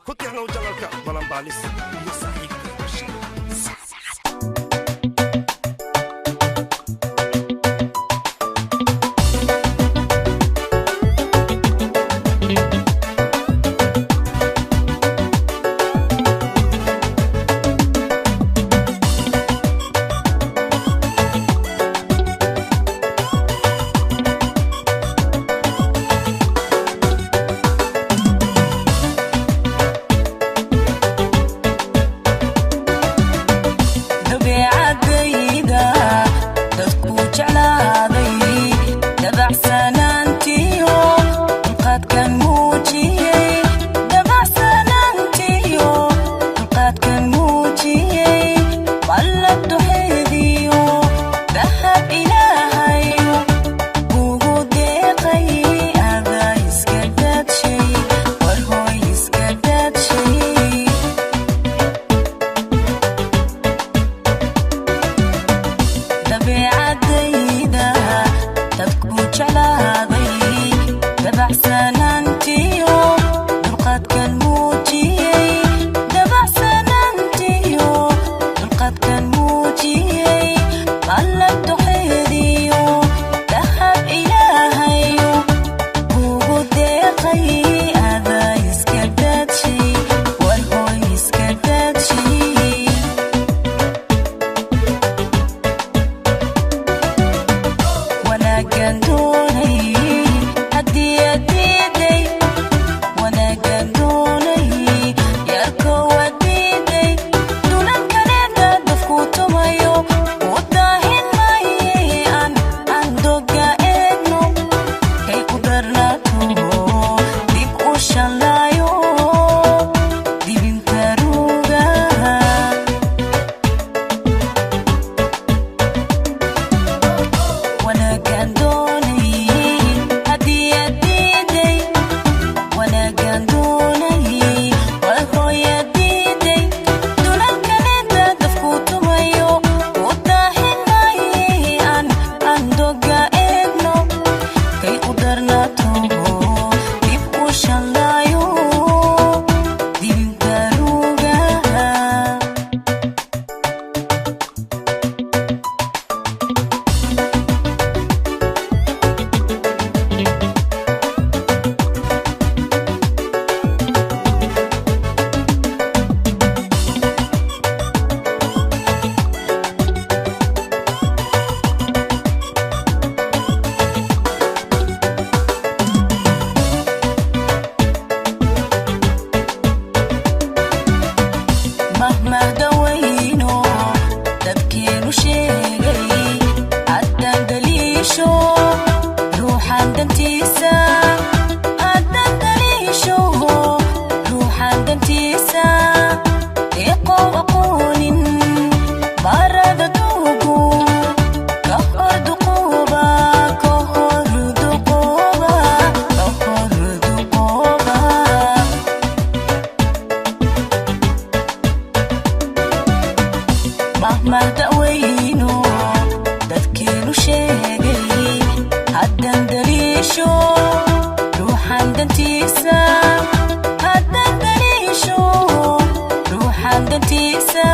Ku tixnow janalka Balanbaalis iyo saaxiibka Bashiir. Dabeecadayda dadku jeclaaday, dabacsanaantiyo dulqaadkan muujiyey, dabacsanaantiyo dulqaadkan muujiyey, qallad duxeediyo dahab Ilaahayo ugu deeqay, adaa iska daadshay, war hooy iska daadshay. Dabeecadayda dadku jeclaaday, dabacsanaantiyo dulqaadkan muujiyey, dabacsanaantiyo dulqaadkan muujiyey, qallad duxeediyo dahab Ilaahayo ugu deeqay, adaa iska daadshay, war hooy iska daadshay. Wanaagan doonay haddii aad diiday, wanaagan doonay yarko waad diiday, dulankaneeda dafku tumayo u daahin maaye, aan doga eegno kay u darnaato, dib u shanlaayo dibinta ruuga. Wanaagan doonay haddii aad diiday, wanaagan doonay war hooya diiday, dulalkaneeda dafku tumayo u daahin maaye, aan doga eegno kay u darnaato, dib u shanlaayo dibinta ruuga. Mahmahdawayno dadkeenu sheegay, haddaan daliisho ruuxan dantiisa, haddaan daliisho ruuxan dantiisa, deeqow aqoonin marada duugu ka hor duquuba, ka hor duquuba, ka hor duquuba. Mahmahdawayno dadkeenu sheegay, haddaan daliisho ruuxan dantiisa, haddaan daliisho ruuxan dantiisa,